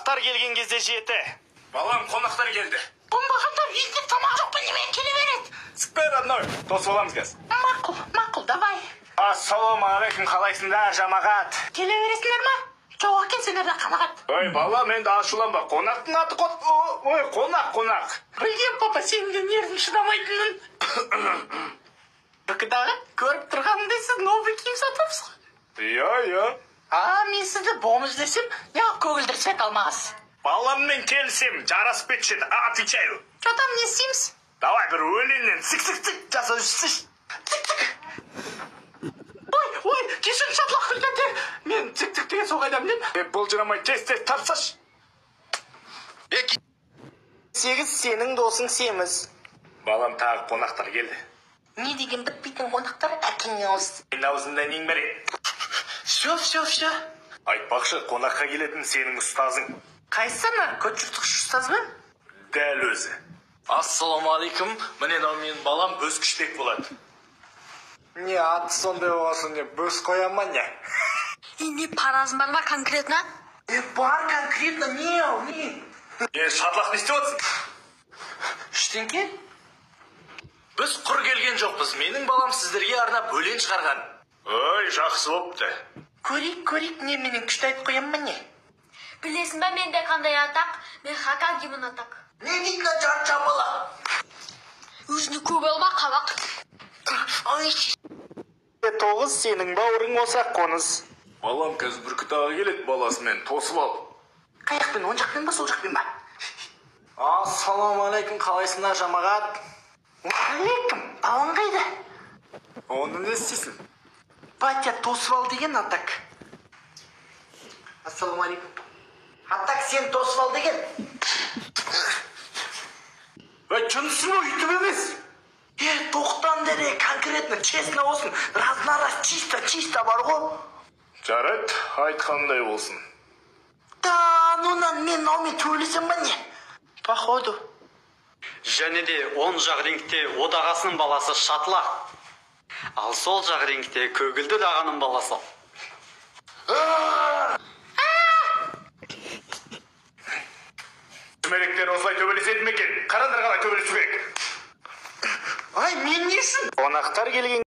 Қонақтар келген кезде 7. Балам, қонақтар келді. Оңбағандар үйінде тамақ жоқ па, немен келе береді? Сікпе, родной, тосып аламыз қазір. Мақұл, мақұл, давай. Ассалаумағалейкум, қалайсыңдар, жамағат? Келе бересіңдер ма? Жоқ екен сендерде қанағат. Ой, балам, енді ашуланба. Қонақтың аты ой, қонақ, қонақ. Білгем, папа, сенің де нервің шыдамайтынын. Бүркіт аға, көріп тұрғанымдай сіз новый киім сатыпсыз ғой. Иә, иә. А, мен сізді бомж десем, неғып көгілдір свет алмағансыз? Баламмен келісем, жарасып кетші еді, отвечаю. Че там, не істейміз? Давай бір өлеңнен цик-цик-цик жасап жүрсінші. Цик-цик. Ой, ой, кешірім, шатлақ күлгенде. Мен цик-цик деген сол қайдан білемін? Былжырамай тез-тез тапсашы. 8 сенің досың семіз. Балам, тағы қонақтар келді. Не деген бітпейтін қонақтар, әкеңнің аузы. Сенің аузында нең бар еді? Все, все, все. Айтпақшы, қонаққа келетін сенің ұстазың. Қайсысы? Көт жыртқыш ұстаз ба? Дәл өзі. Ассалаумағалейкум, міне мынау менің балам Бөскішбек болады. Не, аты сондай болса, не, бөс қоя ма, не? И не паразың бар ма конкретно? Бар конкретно, не ау, не? Шатлақ не істеп отырсың? Ештеңке? Біз құр келген жоқпыз. Менің балам сіздерге арнап өлең шығарған. Ой, жақсы болыпты. Көрейік, көрейік, не менен күшті айтып қоям ба, не? Білесің ба менде қандай атақ? Мен Хакагимін атақ. Не дейді мына жарты бала? Өзіне көп алма қабақ. Ай, 9 сенің бауырың болса қоныс. Балам қазір Бүркіт аға келеді баласымен, тосып ал. Қай жақпен, оң жақпен ба, сол жақпен ба? Ассалаумағалейкум, қалайсыңдар, жамағат? Уағалейкум, балаң қайда? Оны не істейсің? Батя тосып ал деген атак. Ассалаумағалейкум. Атак сен тосып ал деген. Ой, жындысың ғой, өйтіп емес. Тоқтаңдар, конкретно, честно болсын. Раз на раз, чисто, чисто бар ғой. Жарайды, айтқандай болсын. Да, ну нан, мен мынаумен төбелесем ба, не? Походу. Және де оң жақ рингте одағасының баласы Шатлақ. Ал сол жақ рингте көгілдір ағаның баласы. Сүмелектер осылай төбелеседі ме екен? Қараңдар қалай төбелесу керек. Ай, мен не үшін? Қонақтар келген